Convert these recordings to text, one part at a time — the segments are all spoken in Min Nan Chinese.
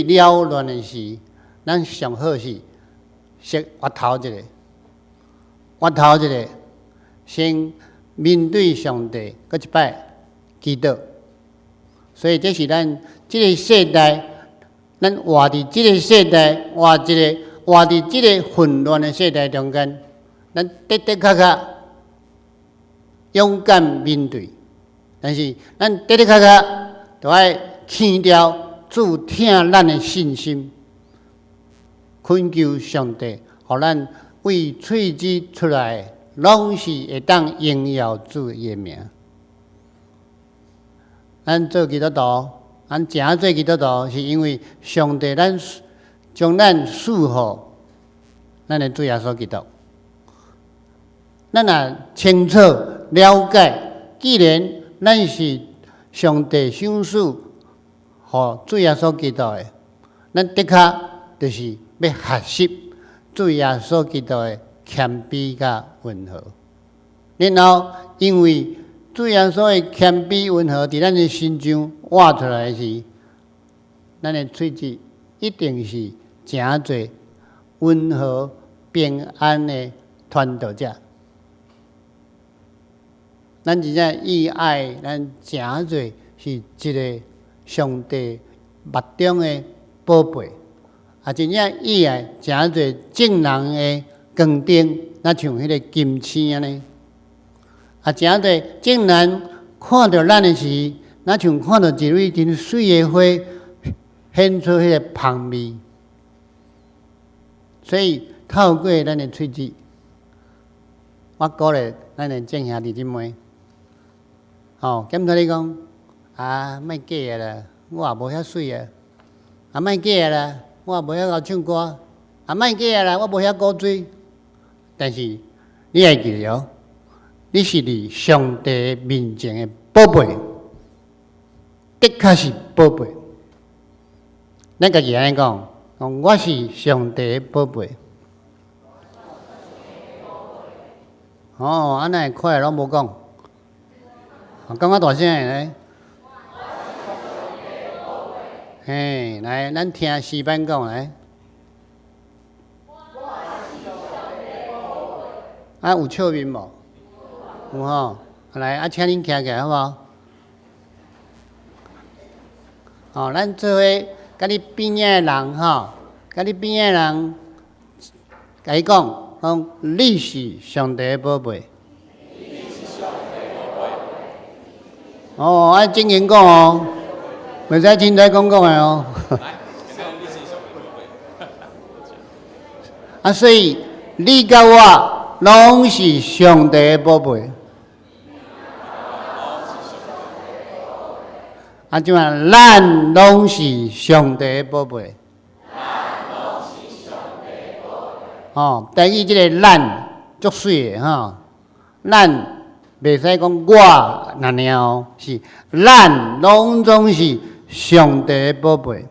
擾亂的時，咱上好是先回頭一下，回頭一下，先面對上帝，閣一擺祈禱。所以這是咱這个世代，咱活佇這个世代，活一个活佇這个混亂的世代中間，咱的的確確勇敢面對，但是咱的的確確著愛強調主疼咱的信心，懇求上帝，予咱為喙舌出來的，攏是會當榮耀主伊的名。咱做基督徒，咱誠做基督徒，是因為上帝咱將咱賜予咱的主耶穌基督。咱若清楚了解，既然咱是上帝賞賜予主耶穌基督的，咱的確就是欲學習主耶穌基督的謙卑佮溫和。然後，因為主耶穌的謙卑溫和，佇咱的身上活出來時，咱的喙舌一定是誠濟溫和平安的傳道者。咱真正意愛咱誠濟是一个上帝目中的寶貝，啊，真正意愛誠濟眾人的光燈，若像彼个金星按呢。啊，誠濟眾人看著咱的時，若像看著一蕊真媠的花，顯出彼个芳味。所以透過咱的喙舌，我鼓勵咱的眾兄弟姊妹，吼，檢討你講，啊，莫假的啦，我也無遐媠啊，啊，莫假的啦，我也無遐𠢕唱歌，啊，莫假的啦，我無遐古錐。但是你愛記著，你是佇上帝面前的寶貝，的確是寶貝。咱家己按呢講，講我是上帝的寶貝。哦，按呢會快攏無講，講較大聲的來。嘿，來，咱聽詩班講來。啊，有笑面無？有吼，來，啊，請恁徛起來好無？吼，咱做伙佮你邊仔的人吼，佮你邊仔的人，共伊講，講你是上帝的寶貝。哦，愛正經講哦，袂使凊彩講講的哦。啊，所以你佮我攏是上帝的寶貝。啊，這擺咱攏是上帝的寶貝。吼，台語這个咱足媠的吼，咱袂使講我爾爾哦，是咱攏總是上帝的寶貝。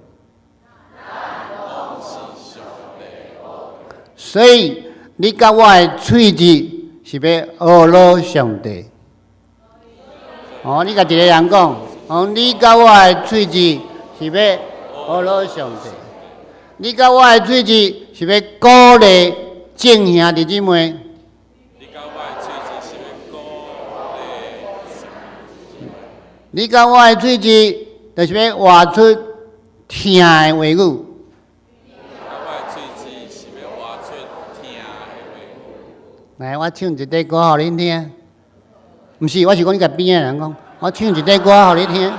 所以你佮我的喙舌是欲學老上帝。哦，你共一个人講，哦，你佮我的喙舌是欲學老上帝。你佮我的喙舌是欲鼓勵眾兄弟姊妹。你佮我的喙舌就是欲活出疼的話語。來，我唱一塊歌予恁聽。毋是，我是講你共邊仔的人講，我唱一塊歌予你聽。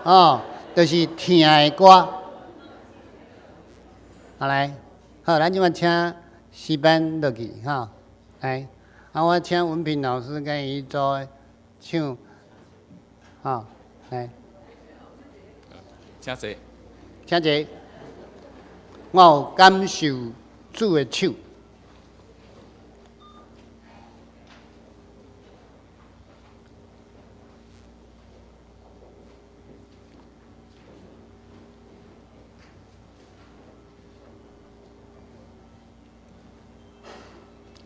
哦，就是疼的歌。好來，好，咱這擺請詩班落去，吼，來，啊，我請文平老師佮伊組唱，吼，來。請坐。請坐。我有感受主的手。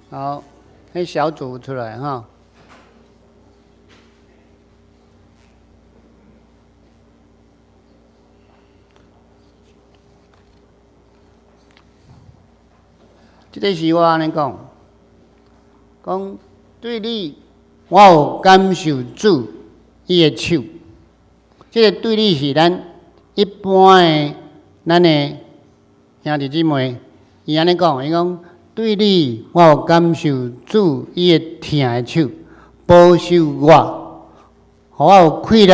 好，彼小組出來哈。這个是我按呢講，講對你，我有感受主伊的手。這個對你是咱一般的咱的兄弟姊妹，伊按呢講，伊講對你，我有感受主伊的疼的手，保守我，予我有氣力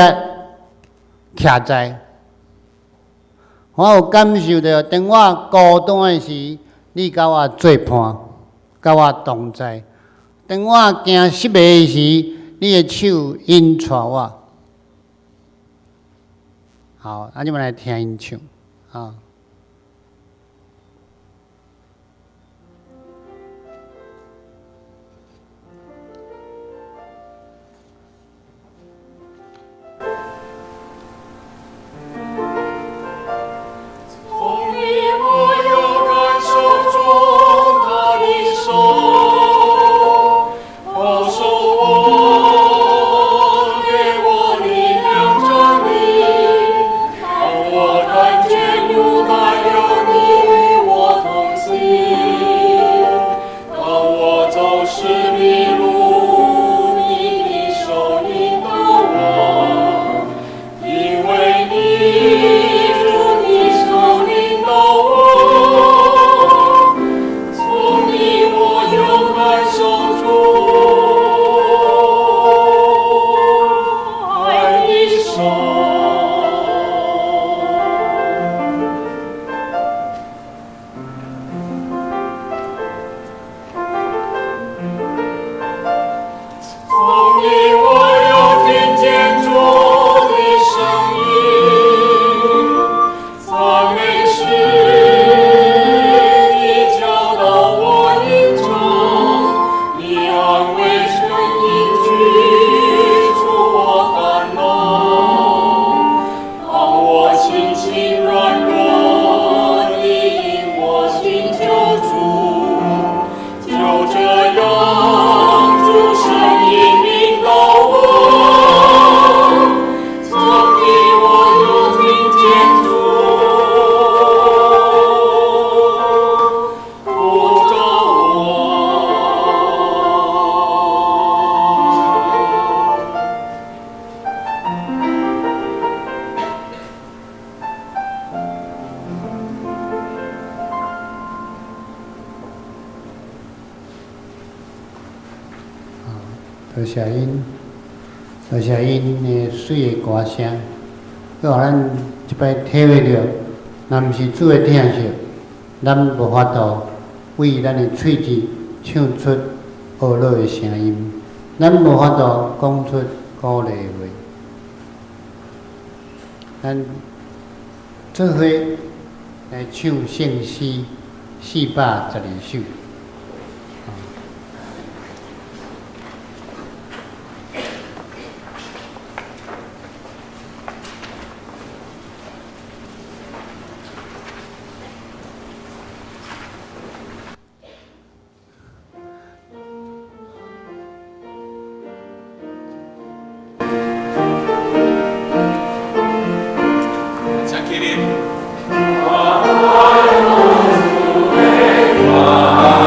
徛在。我有感受著，當我孤單的時，你佮我做伴，佮我同在；當我驚失敗的時，你的手引帶我。好，啊，這擺來聽𪜶唱，啊。從你我有感受主他的手，保守我，給我力量站立。當我看見孤單，有你與我同行。當我走失迷路，你的手引導我，因為你主的手領導我，從你我有感受主愛的手。從你我有聽見主的聲音，讚美詩，你教導我吟唱，你安慰沉吟驅除我煩惱。當我心情軟弱，你引我尋求主，就這樣主聲音領導我，從你我有聽見主呼召我。多謝𪜶，多謝𪜶的媠的歌聲，閣予咱這擺體會著，若毋是主的疼惜，咱無法度為咱的喙舌唱出呵咾的聲音，咱無法度講出鼓勵的話。咱做伙來唱聖詩412首。請起立。我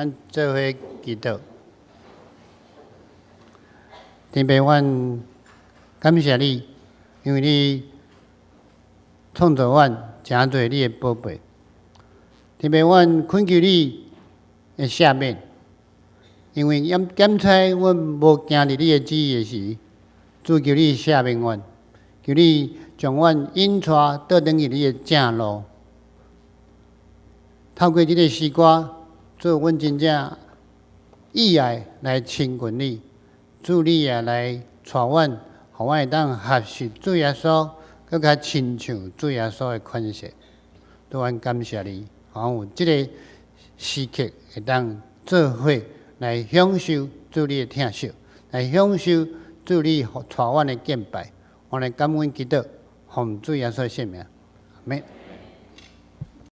咱做伙祈禱。天父，阮感謝你，因為你創造阮，成做你的寶貝。天父，阮懇求你的赦免，因為檢測阮無行佇你的旨意的時，主求你赦免阮，求你將阮引帶倒轉去你的正路。透過這个詩歌，主，阮真正意愛來親近你，主你也來帶阮，予阮會當學習主耶穌，閣較親像主耶穌的款式。主，阮感謝你，予阮有這个時刻會當做伙來享受主你的疼惜，來享受主你帶阮的敬拜。我來感恩祈禱，奉主耶穌的聖名，阿們。